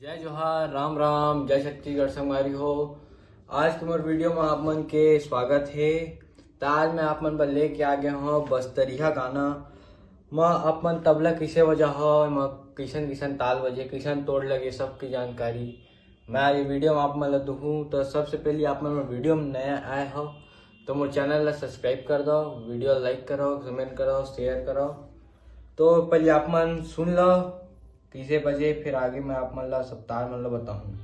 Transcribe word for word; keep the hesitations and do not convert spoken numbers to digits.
जय जोहार, राम राम, जय छत्तीसगढ़ संगवारी हो। आज के मोर वीडियो में आप मन के स्वागत हे। त आज मैं आप मन बर लेके आ गया हूँ बस्तरिया गाना। मैं आप मन तबला कैसे बजा हो, मैं कैसन कैसन ताल बजे, कैसन तोड़ लगे, सबकी जानकारी मैं आज ये वीडियो में आप मन ला दूहूँ। तो सबसे पहले आप मन वीडियो में नया आए हो तो मोर चैनल ला सब्सक्राइब कर दो, वीडियो लाइक करो, कमेंट करो, शेयर करो। तो पहले आप मन सुन लो कैसे बजे, फिर आगे मैं आप मन ला सब ताल मन ला बताऊँ।